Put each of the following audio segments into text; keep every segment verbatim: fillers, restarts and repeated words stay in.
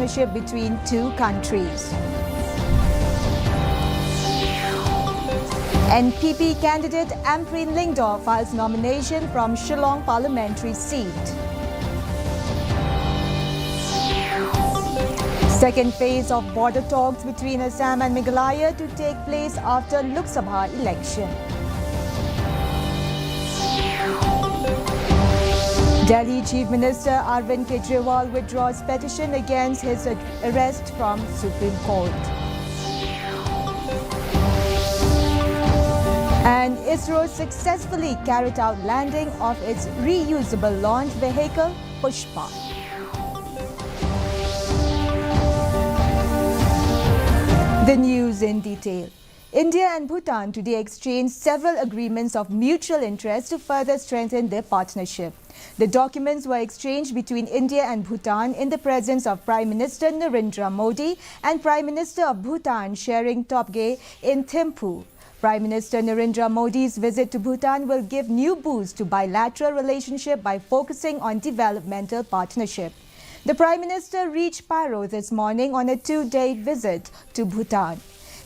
relationship between two countries. N P P candidate Ampareen Lyngdoh files nomination from Shillong parliamentary seat. Second phase of border talks between Assam and Meghalaya to take place after Lok Sabha election. Delhi Chief Minister Arvind Kejriwal withdraws petition against his arrest from Supreme Court. And ISRO successfully carried out landing of its reusable launch vehicle Pushpa. The news in detail. India and Bhutan today exchanged several agreements of mutual interest to further strengthen their partnership. The documents were exchanged between India and Bhutan in the presence of Prime Minister Narendra Modi and Prime Minister of Bhutan Tshering Tobgay in Thimphu. Prime Minister Narendra Modi's visit to Bhutan will give new boost to bilateral relationship by focusing on developmental partnership. The Prime Minister reached Paro this morning on a two-day visit to Bhutan.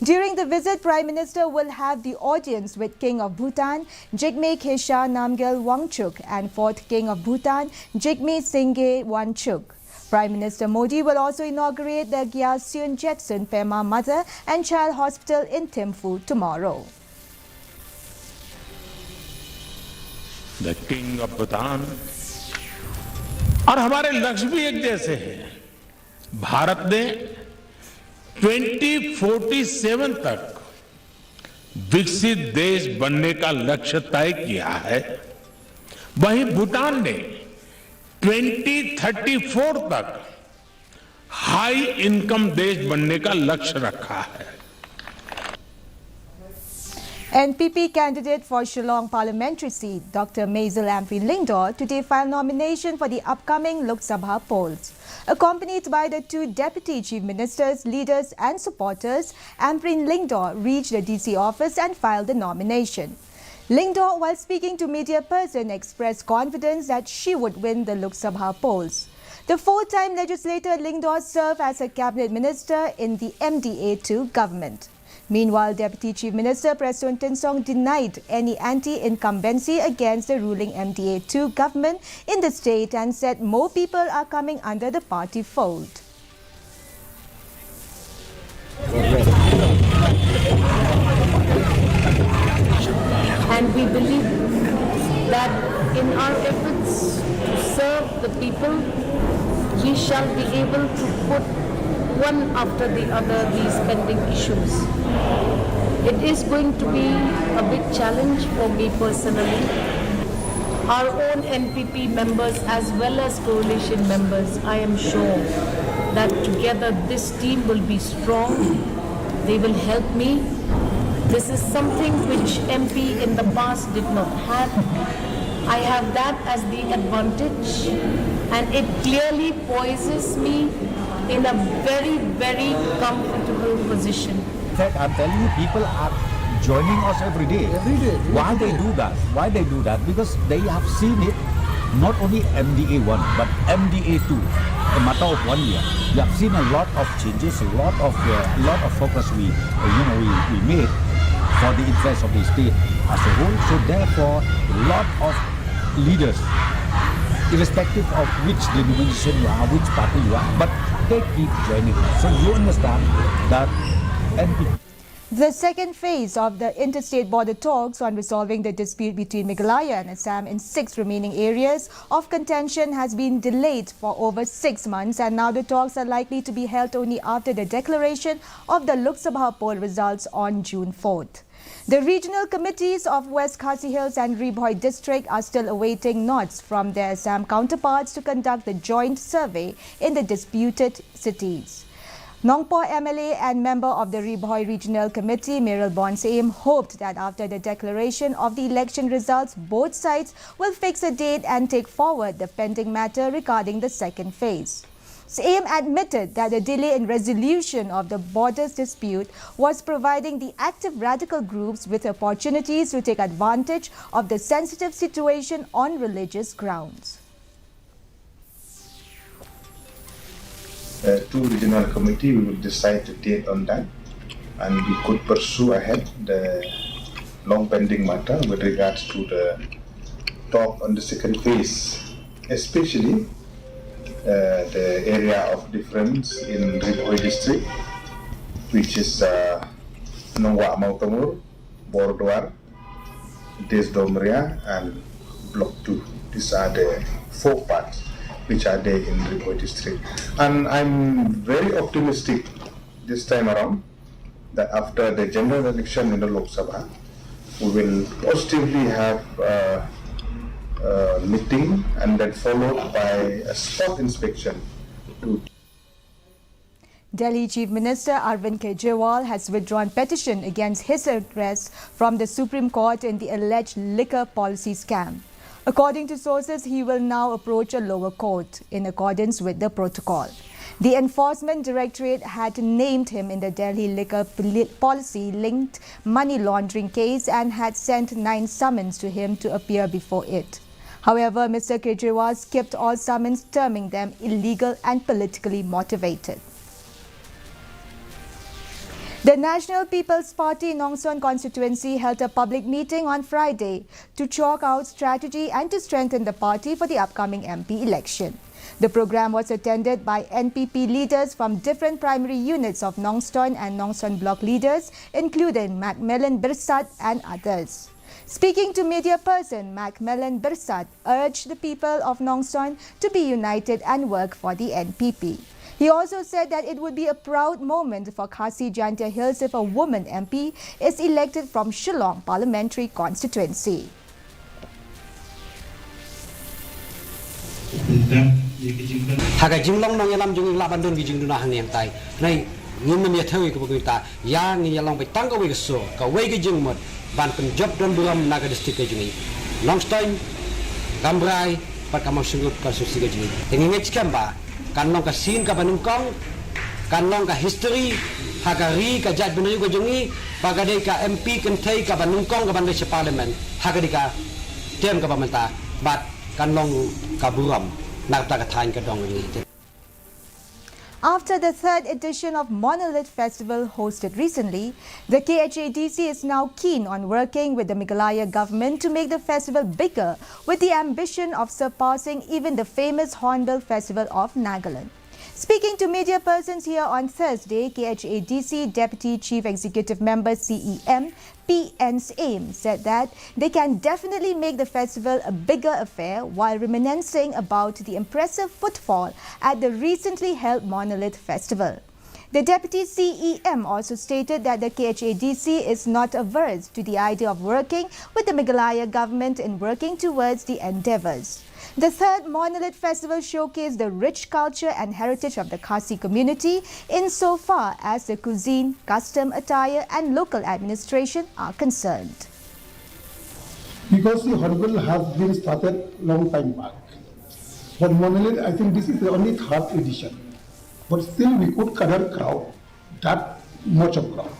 During the visit, Prime Minister will have the audience with King of Bhutan, Jigme Khesar Namgyel Wangchuck, and fourth King of Bhutan, Jigme Singye Wangchuck. Prime Minister Modi will also inaugurate the Gyaltsuen Jetsun Pema Mother and Child Hospital in Thimphu tomorrow. The King of Bhutan. और हमारे लक्ष्य भी एक जैसे हैं। भारत ने ट्वेंटी फोर्टी सेवन तक विकसित देश बनने का लक्ष्य तय किया है, वहीं भूटान ने ट्वेंटी थर्टी फोर तक हाई इनकम देश बनने का लक्ष्य रखा है। N P P candidate for Shillong parliamentary seat, Doctor Mazel Ampareen Lyngdoh, today filed nomination for the upcoming Lok Sabha polls. Accompanied by the two deputy chief ministers, leaders and supporters, Ampareen Lyngdoh reached the D C office and filed the nomination. Lyngdoh, while speaking to media person, expressed confidence that she would win the Lok Sabha polls. The four-time legislator Lyngdoh served as a cabinet minister in the M D A two government. Meanwhile, Deputy Chief Minister Prestone Tynsong denied any anti-incumbency against the ruling M D A two government in the state and said more people are coming under the party fold. And we believe that in our efforts to serve the people, we shall be able to put one after the other these pending issues. It is going to be a big challenge for me personally. Our own N P P members as well as coalition members, I am sure that together this team will be strong. They will help me. This is something which M P in the past did not have. I have that as the advantage, and it clearly poises me in a very, very comfortable position. In fact, I'm telling you, people are joining us every day. Every day. Why they do that? Why they do that? Because they have seen it, not only M D A one, but M D A two. A matter of one year, you have seen a lot of changes, a lot of uh, lot of focus we uh, you know we, we made for the interest of the state as a whole. So therefore, a lot of leaders, irrespective of which denomination you are, which party you are, but they keep joining us. So you understand that N P P The second phase of the interstate border talks on resolving the dispute between Meghalaya and Assam in six remaining areas of contention has been delayed for over six months, and now the talks are likely to be held only after the declaration of the Lok Sabha poll results on June fourth. The regional committees of West Khasi Hills and Ri Bhoi district are still awaiting nods from their Assam counterparts to conduct the joint survey in the disputed cities. Nongpoh M L A and member of the Ri Bhoi Regional Committee, Mayralborn Syiem, hoped that after the declaration of the election results, both sides will fix a date and take forward the pending matter regarding the second phase. Syiem admitted that the delay in resolution of the borders dispute was providing the active radical groups with opportunities to take advantage of the sensitive situation on religious grounds. Uh, two regional committee, we will decide the date on that, and we could pursue ahead the long pending matter with regards to the talk on the second phase, especially uh, the area of difference in Ri Bhoi district, which is uh, Nongwah Mawtamur, Bordwar, Desdomria, and Block two. These are the four parts which are there in Ri Bhoi district. And I'm very optimistic this time around that after the general election in the Lok Sabha, we will positively have uh, a meeting and then followed by a spot inspection to Delhi Chief Minister Arvind Kejriwal has withdrawn petition against his arrest from the Supreme Court in the alleged liquor policy scam. According to sources, he will now approach a lower court in accordance with the protocol. The Enforcement Directorate had named him in the Delhi liquor policy linked money laundering case and had sent nine summons to him to appear before it. However, Mister Kejriwal skipped all summons, terming them illegal and politically motivated. The National People's Party Nongstoin constituency held a public meeting on Friday to chalk out strategy and to strengthen the party for the upcoming M P election. The program was attended by N P P leaders from different primary units of Nongstoin and Nongstoin block leaders, including Macmillan Byrsat and others. Speaking to media person, Macmillan Byrsat urged the people of Nongstoin to be united and work for the N P P. He also said that it would be a proud moment for Khasi Jaintia Hills if a woman M P is elected from Shillong Parliamentary Constituency. Ha ka jinglong nongïalam jong ngi lah ban don ki jingduna hangne hangtai. Nai ngim nym ïathew ïa kaba kumta, ïa ngi ïalong beit tang kawei ka sur, kawei ka jingmut ban pynjop don burom na ka district ka jong ngi. Nongstoin, Rambrai bad ka Mawshynrut constituency ka jong ngi. Te ngi ngeit skhem ba kan long ka sien kaba nyngkong, kan long ka history ha ka ri ka jaitbynriew ka jong ngi, ba ka dei ka M P kynthei kaba nyngkong kaban leit sha parliament ha ka dei ka term kaba mynta, bad kan long ka burom na ka bynta ka thaiñ ka dong ka jong ngi. After the third edition of Monolith Festival hosted recently, the K H A D C is now keen on working with the Meghalaya government to make the festival bigger, with the ambition of surpassing even the famous Hornbill Festival of Nagaland. Speaking to media persons here on Thursday, K H A D C Deputy Chief Executive Member C E M P N Syiem said that they can definitely make the festival a bigger affair while reminiscing about the impressive footfall at the recently held Monolith Festival. The Deputy C E M also stated that the K H A D C is not averse to the idea of working with the Meghalaya government in working towards the endeavours. The third Monolith Festival showcased the rich culture and heritage of the Khasi community insofar as the cuisine, custom, attire and local administration are concerned. Because the Hornbill has been started long time back. But Monolith, I think this is the only third edition. But still we could gather crowd, that much of crowd.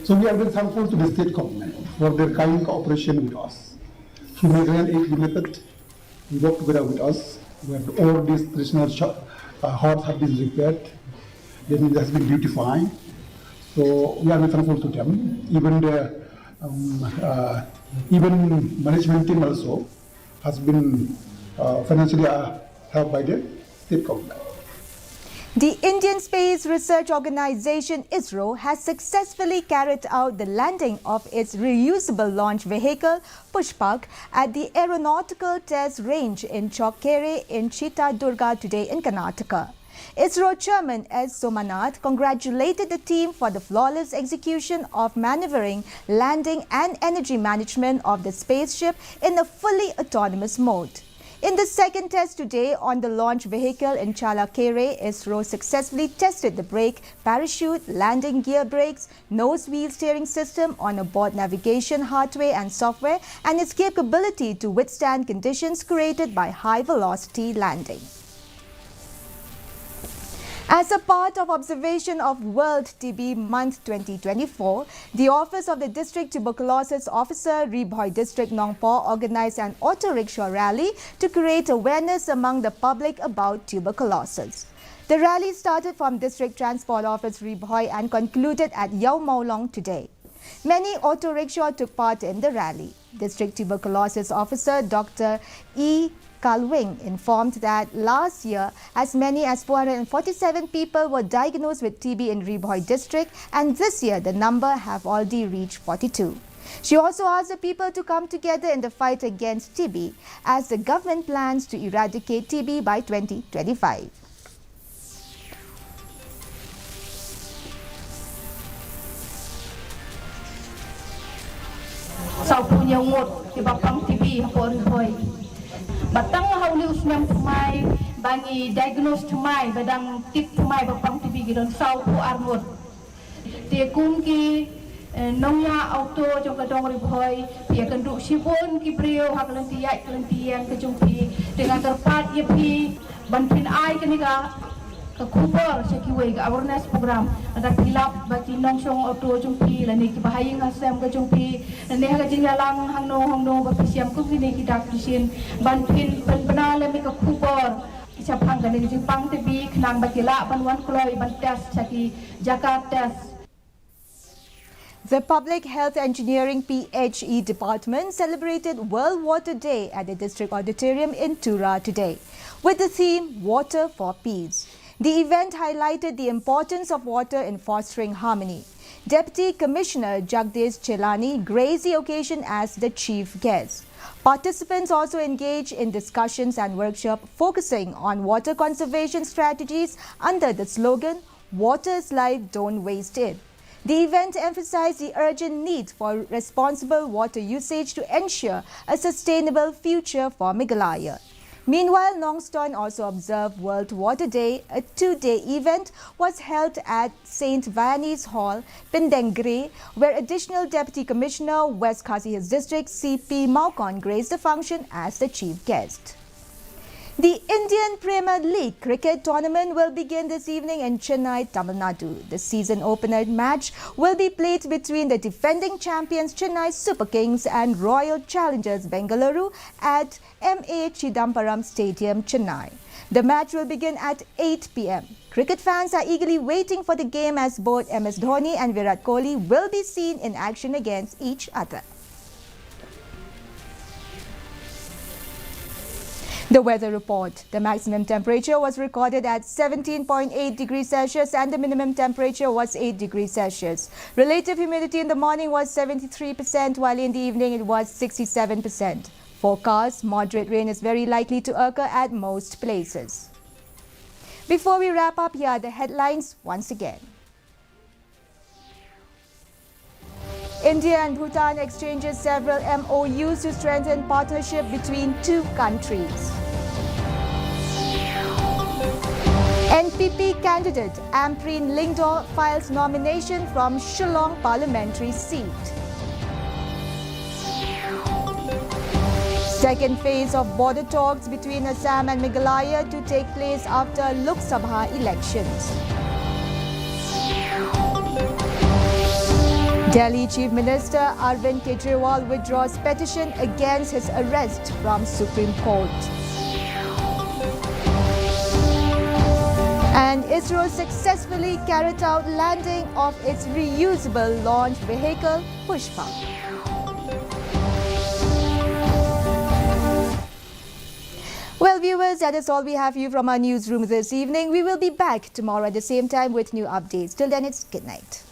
So we are very thankful to the state government for their kind cooperation with us. Through Meghalaya Aid Limited, he worked together with us, where all these traditional shop, uh, huts have been repaired, then it has been beautified. So we are very thankful to them. Even the um, uh, even management team also has been uh, financially uh, helped by the state government. The Indian Space Research Organisation ISRO has successfully carried out the landing of its reusable launch vehicle Pushpak at the Aeronautical Test Range in Chokkere in Chitradurga today in Karnataka. ISRO Chairman S Somanath congratulated the team for the flawless execution of maneuvering, landing and energy management of the spaceship in a fully autonomous mode. In the second test today on the launch vehicle in Chokkere, ISRO successfully tested the brake, parachute, landing gear brakes, nose wheel steering system, on-board navigation hardware and software, and its capability to withstand conditions created by high-velocity landing. As a part of observation of World T B Month twenty twenty-four, the Office of the District Tuberculosis Officer, Ri Bhoi District, Nongpoh, organized an auto rickshaw rally to create awareness among the public about tuberculosis. The rally started from District Transport Office Ri Bhoi and concluded at Iawmawlong today. Many auto rickshaw took part in the rally. District Tuberculosis Officer Doctor E Kalwing informed that last year, as many as four hundred forty-seven people were diagnosed with T B in Ri Bhoi district, and this year the number have already reached forty-two. She also asked the people to come together in the fight against T B, as the government plans to eradicate T B by twenty twenty-five. Sawphew hynñiew ngut kiba pang T B hapoh Ri Bhoi. Ba tang ha une u snem thymmai ba ngi diagnose thymmai, ba dang tip thymmai ba pang T B, ki don sawphew ar ngut. Te kum ki, eh, nongïalam auto jong ka dong Ri Bhoi, phi ïakynduh shibun ki briew ha ka lynti ïaid ka lynti ïeng ka jong phi. Te nga kyrpad ïa phi ban pynai kane ka, ka khubor sha kiwei, ka awareness program. Lada phi lap ba ki nongshong auto jong phi, lane kiba ha ïing ha sem ka jong phi, lane ha ka jingïalang hangno hangno ba phi shem kum kine ki dak ki shin, ban pyn, pynbna lem ïa ka khubor shaphang kane ka jingpang T B, khnang ba ki lah ban wan kloi ban test sha ki jaka test. The Public Health Engineering, P H E, department celebrated World Water Day at the District Auditorium in Tura today, with the theme Water for Peace. The event highlighted the importance of water in fostering harmony. Deputy Commissioner Jagdish Chelani graced the occasion as the chief guest. Participants also engaged in discussions and workshop focusing on water conservation strategies under the slogan, "Water is life, don't waste it." The event emphasized the urgent need for responsible water usage to ensure a sustainable future for Meghalaya. Meanwhile, Nongstoin also observed World Water Day. A two-day event was held at Saint Vianney's Hall, Pyndengrei, where Additional Deputy Commissioner, West Khasi Hills District, C P Mawkon, graced the function as the chief guest. The Indian Premier League cricket tournament will begin this evening in Chennai, Tamil Nadu. The season opener match will be played between the defending champions Chennai Super Kings and Royal Challengers Bengaluru at M A Chidambaram Stadium, Chennai. The match will begin at eight p m. Cricket fans are eagerly waiting for the game, as both M S Dhoni and Virat Kohli will be seen in action against each other. The weather report. The maximum temperature was recorded at seventeen point eight degrees Celsius and the minimum temperature was eight degrees Celsius. Relative humidity in the morning was seventy-three percent, while in the evening it was sixty-seven percent. Forecast: moderate rain is very likely to occur at most places. Before we wrap up, here are the headlines once again. India and Bhutan exchanges several M O Us to strengthen partnership between two countries. N P P candidate Ampareen Lyngdoh files nomination from Shillong parliamentary seat. Second phase of border talks between Assam and Meghalaya to take place after Lok Sabha elections. Delhi Chief Minister Arvind Kejriwal withdraws petition against his arrest from Supreme Court. And ISRO successfully carried out landing of its reusable launch vehicle, Pushpa. Well, viewers, that is all we have for you from our newsroom this evening. We will be back tomorrow at the same time with new updates. Till then, it's good night.